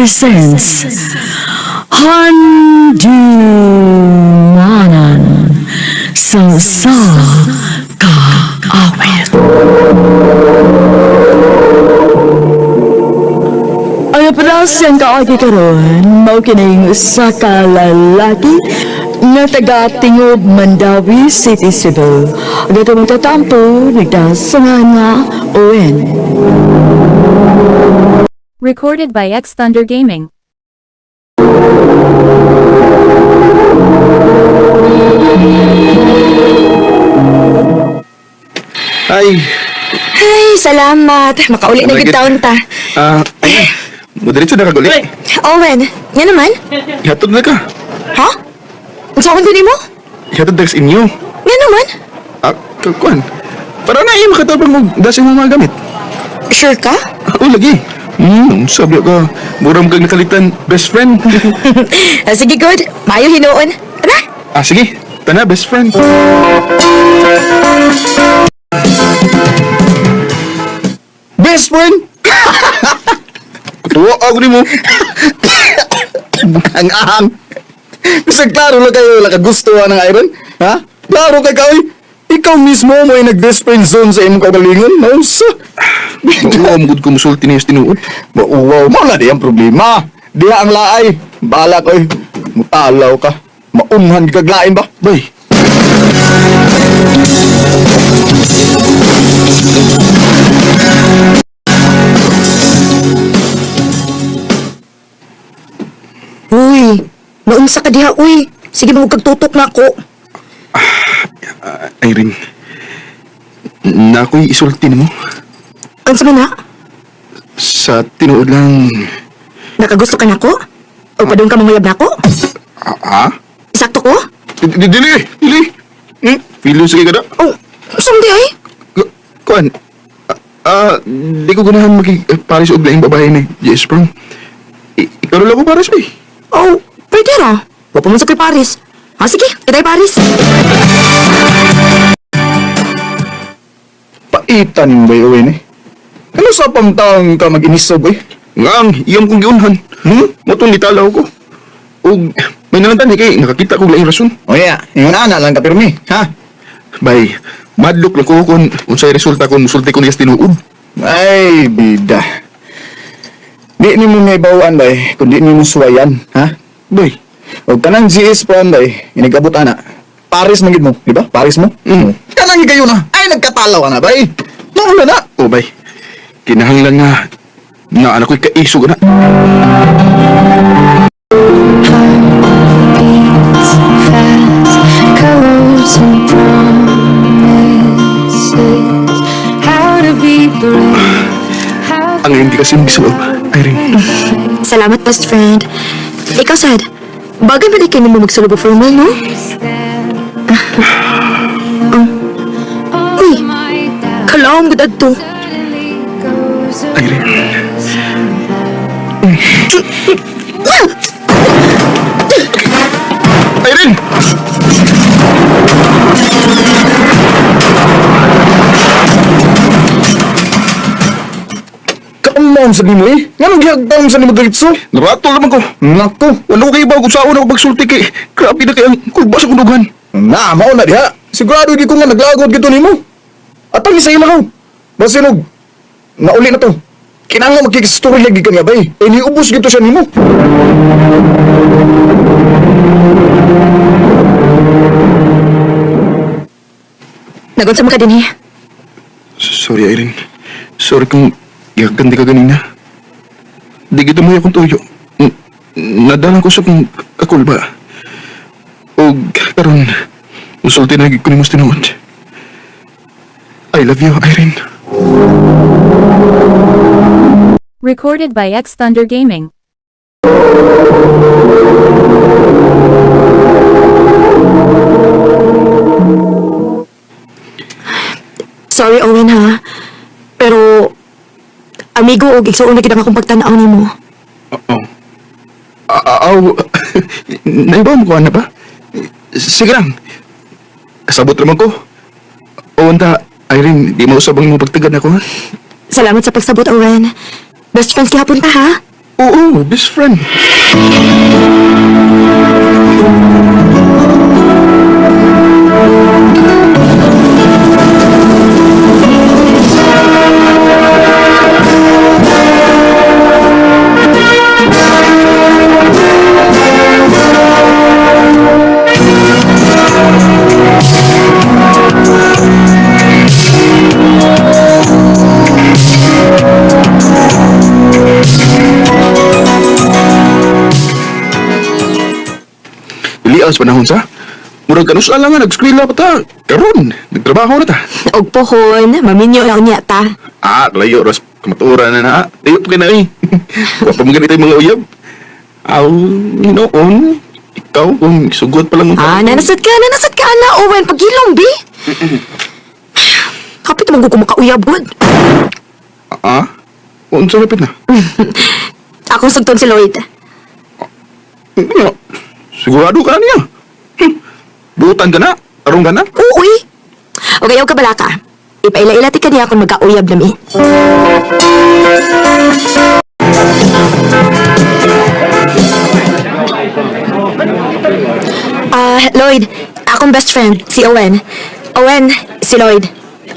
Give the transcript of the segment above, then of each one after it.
presents Handumanan sa sa kaawit. Ang parasiyang kaagi karon mao kining usa ka lalaki nga taga Tingob, Mandawi City, Cebu. Ang atong magtatampo nagdasangan nga Owen. Recorded by X Thunder Gaming. Ay, Ay, salamat. Makauli na Malagit. gid taon ta. ah, ay, mo diretso na kaguli. Owen, nga naman? Ihatod na ka. Ha? Unsaon ko nimo? Ihatod na ka sa inyo. Nga naman? Ah, kuan. Para na iya makatabang og dasi mo mga gamit. Sure ka? Oh, lagi. Sabi ka, muram kag nakalitan, best friend. Ah, sige, good. Maayo hinuon. Tara! Ah, sige. Tana, best friend. Best friend? Kutuwa ako ni mo. Ang ahang. Bisag klaro lang kayo, wala ka gusto ng iron. Ha? Klaro kay kaoy. Ikaw mismo mo ay nag-best friend zone sa imong kaugalingon. Nausa. Mauwaw mo gud ko musulti niya sa tinuod. Mauwaw. Mao na di ang problema. Diha ang laay. Balak oy. Mutalaw ka. Maunhan kaglain ba? Bay, Uy, naunsa ka diha, uy. Sige, mahug kag tutok na ako. ah, Irene. Na ako'y isulti nimo. Unsa man na? Sa tinuod lang. Nakagusto ka nako? O padung ka manguyab nako? Ah, ah? Sakto ko? Dili, dili. Feel sige ka na. Oh, sumdi ay. Kuan, ah, di ko ganahan maging pares og laing babae ni Jess Brown. Ikaw na lang ko pares, bay. Oh, pwede ra. Wa pa man sa kay Paris. Ah, sige, kitay Paris. Paitan ba yung eh? Ano sa pamtaong ka mag-inisog eh? Nga ang iyang kong giunhan. Motong nitalaw ko. Og may nalantan eh, kay nakakita kog laing rason. O yeah, ingon ana lang kapirmi, ha? Bay, madlok lang ko kung unsay resulta kung musulti ko niya sa tinuod. Ay, bida. Di ni mo may bawaan bay, kundi ni mo suwayan, ha? Bay, O kanang GS pa bay, inigabot ana. Paris man gid mo, di ba? Paris mo? Mm. Kanang kayo na. Ay nagkatalaw ana bay. Mauna na. o bay, kinahanglan nga nga anak ko'y kaisog na. Heartbeats fast, colors and promises. How to be brave. How Ang hindi kasi magsuob, Irene. Salamat, best friend. Ikaw, sad. Bagay ba di kayo mo magsulob og formal, no? stand Oh. Uy, my doubt kalaom gud adto. suddenly goes Irene. away somehow. Irene! Kaamon sa nimo eh. Nganong gihagtang sa nimo diretso? Naratol naman ko. Nako. Wala ko kayo ba kung saan ako magsulti kay grabe na kay ang kulba sa kundugan. Na, mao na diha. Sigurado di ko nga naglagod gito nimo. Atang ni sa ila ko. Basin og nauli na to. Kinahanglan magkikistorya gid ka niya bay. Eh niubos gito siya nimo. Nagunsa man ka dinhi. Sorry, Irene. Sorry kung gihagkan di ka ganina. Di kita mo akong tuyo. Nadala ko sa kong kakulba. O karon, musulti na gid ko nimo sa tinuod. I love you, Irene. Recorded by X Thunder Gaming. Sorry, Owen, ha? Pero, amigo og igsuon na gid ang akong pagtan-aw nimo. Oo. Aw, naiba mo ko na ba? Sige lang. Kasabot naman ko. O, anta, Irene, di mo usab ang imong pagtagad ako, ha? Salamat sa pagsabot, Owen. Best friends gihapon ta, ha? Oo, best friend. Ilias panahon sa. Murag kanus lang nga nag-eskwela pa ta. Karon, nagtrabaho na ta. Og pohon, maminyo na unya ta. Ah, layo ras kamatuoran na na. Layo pa na eh. Wa pa man ganito yung mga uyab. Aw, hinoon. Ikaw kung sugot pa lang. Ah, nanasad ka, ana, Owen. Pagilong, bi. Kapit naman ko makauyab, good. Ah? Unsa lapit na? Akong sugton si Lloyd. Ano? Sigurado ka na niya. Butan ka na. Tarong ka na. Uy! O kayaw ka balaka. Ipaila-ila ti kaniya kung magkauyab nami. Ah, Lloyd, akong best friend, si Owen. Owen, si Lloyd.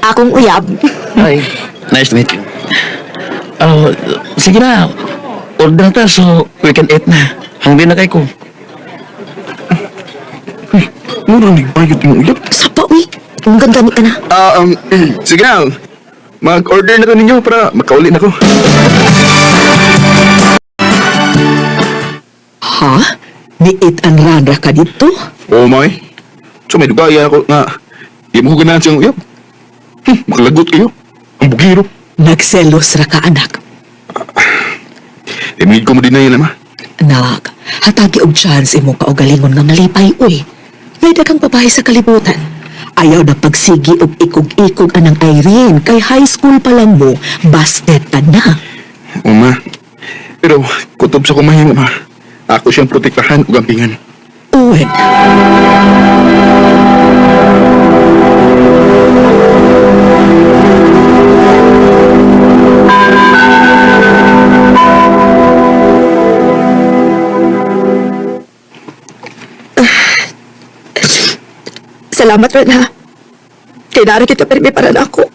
Akong uyab. Hi. Nice to meet you. Oh, sige na. Order na ta so we can eat na. Hungry na kay ko. Mura nagbayot yung uyab. Sapa, uy. Ang ganda ni ka na. Ah, sige na. Mag-order na ko ninyo para makauli na ko. Ha? Niit ang rara ka dito? Oh my. So may dugaya ako nga. Di mo ko ganahan siyang uyab. Makalagot kayo. Ang bugiro. Nagselos ra ka, anak. Emid ko mo din na yun, ama. Anak, hatagi og chance imong kaugalingon nga malipay, uy. May daghang babae sa kalibutan. Ayaw na pagsigi og ikog-ikog anang Irene kay high school pa lang mo, basket ka na. O ma. Pero kutob sa kumahimo, ma. Ako siyang protektahan ug ampingan. Owen, Salamat, Ren, ha. Kay kita permi para na ako.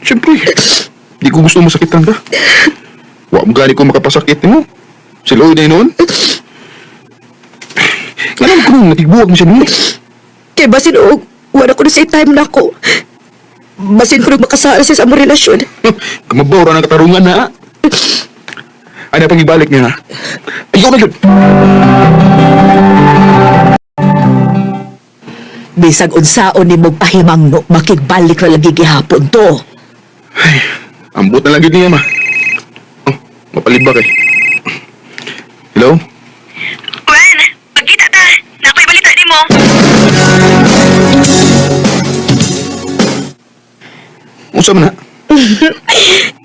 Siyempre, di ko gusto masakitan ka. Wa mo gani ko makapasakit nimo. Si Lloyd na noon. Ngayon ko nung natigbuwag mo siya nimo. Kay basin og wala ko na sa time na ako. Basin ko nagmakasala siya sa among relasyon. Kamabaw ra ng katarungan na. Ay na pag-ibalik niya. Ayaw na yun. bisag unsaon nimo pahimangno, makigbalik ra lagi gihapon to. Ambot na lang yun niya, ma. Oh, mapalibak eh. Hello? Gwen, pagkita ta. Nakoy balita nimo. Unsa man na?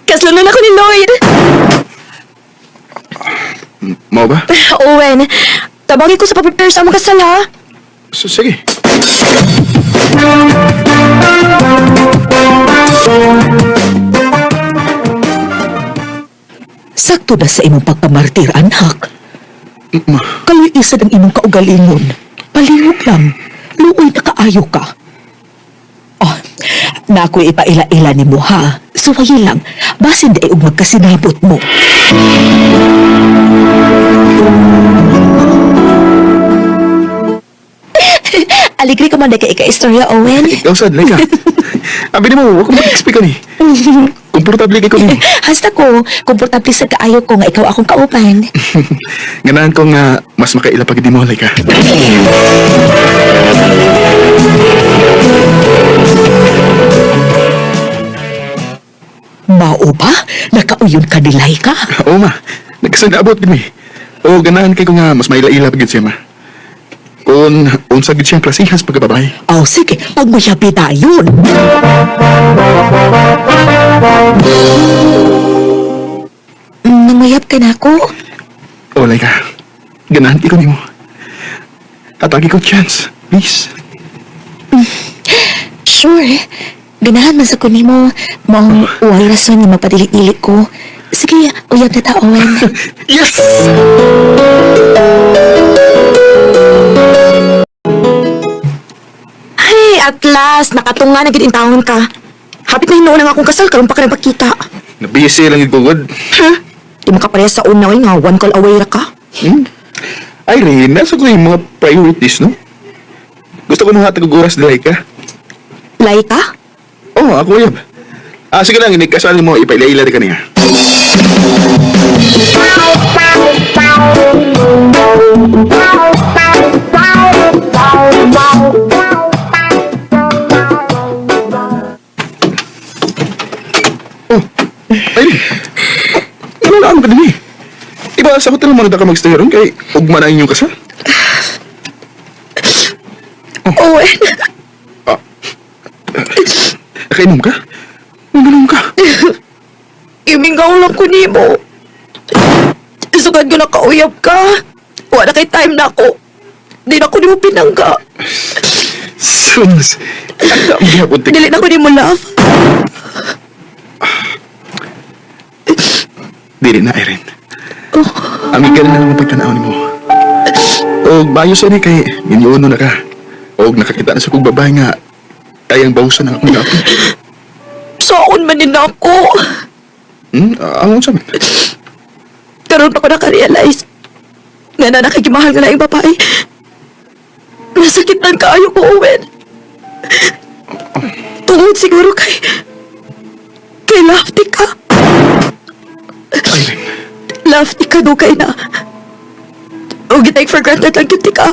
Kaslonan ako ni Lloyd. Mao ba? Owen, tabangin ko sa pag-prepare sa among kasal ha. Sige. Sakto na sa imong pagpamartir, anak. Ma, Kaluy-isad ang imong kaugalingon. Palihog lang. Luoy na kaayo ka. Oh, nakoy ipaila-ila ni mo ha. Suwayi lang. Basin di ay og magkasinabot mo. Aligri ka man na kay ika-istorya, Owen. ikaw sad, Laika. Abi nimo, wa ko mag-expect ani. Komportable kay ko nimo. Hasta ko, komportable sa kaayo ko nga ikaw akong kauban. Ganahan ko nga mas makaila pag di mo, Laika. Mao ba? Nakauyon ka ni Laika? Oo, ma. Nagkasinabot gid mi. Oo, ganahan kay ko nga mas maila-ila pag siya, ma. Kung unsa gid siyang klasihas pagkababae. Oh, sige. Pagmuyabi tayo. Namayap ka na ako. Oo, Laika. Ganahan kay ko nimo. Atagi ko chance, please. Sure. Ganahan man sa ko nimo, maong way rason nga mapadili-dili ko. Sige, uyab na ta, Owen. Yes! Ay, at last, nakatunga na gid intawon ka. Hapit na hinuon ang akong kasal, karon pa ka nagpakita. Nabisi lang yung gugod. Ha? Di mo ka pareha sa una, oy, nga one call away ra ka. Hmm? Irene, nasa ko yung mga priorities, no? Gusto ko mga hatag og oras nila ka. Laika? Oh, ako yun. Ah, sige lang, inikasal mo, ipaila-ila di ka niya. Oh, Irene. Ano na ka din eh? Iba, sa hotel mo na ka magstay ron kay ugma na inyong kasal. Owen, Nakainom ka? Nagainom ka? imingaw lang ko nimo. Sugad ko na kauyab ka. Wala kay time na ako. Di na ko nimo pinangga. Sus! Ang gihapon, tik. Dili na ko nimo love. Dili na, Irene. Amiga na lang ang pagtanaw nimo. Og bayo sa ni kay minyuno na ka. Og nakakita na sa kong babae nga kayang bawsan ang akong gapon. Saon man din ako. Hmm? Ang unsa man? Karon pa ko naka-realize nga na nakagimahal nga laing babae. Nasakitan kaayo ko, Owen. Tungod siguro kay love di ka. Irene, Love di ka dugay na. O take for granted lang gyud ti ka.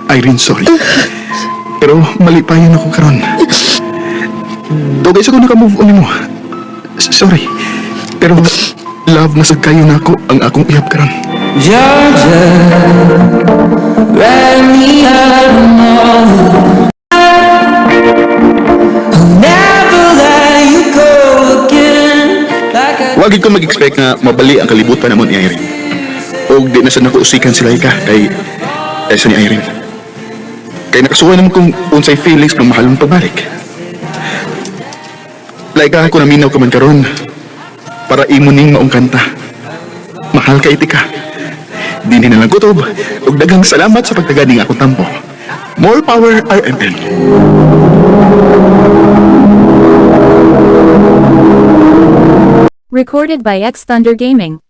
Irene, sorry. Pero mali pa yun ako karon. Dugay sa ko naka-move on nimo. Sorry. Pero love na sad kayo nako ang akong iyap karon. Georgia, write me out I'll never let you go again. Like I Wag gid ko mag-expect nga mabali ang kalibutan namon ni Irene. Og di na sad nako usikan sila ka kay kaysa ni Irene. Kay nakasuway naman kung unsay feelings ng mahal mong pagbalik. Laika ako naminaw ka man karon para imo ning maong kanta. Mahal ka iti ka. Dini na lang kutob ug daghang salamat sa pagtagad ning akong tampo. More power RMN. Recorded by X Thunder Gaming.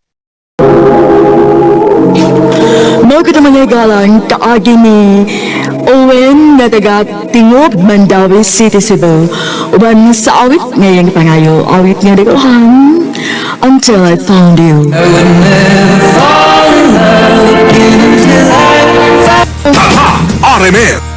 Mao kita mga galang kaagi ni Owen na taga Tingob, Mandawi City, Cebu. Uban sa awit ngayong pangayo, awit nga dikuhan, Until I Found You. fall in love again until I RMN.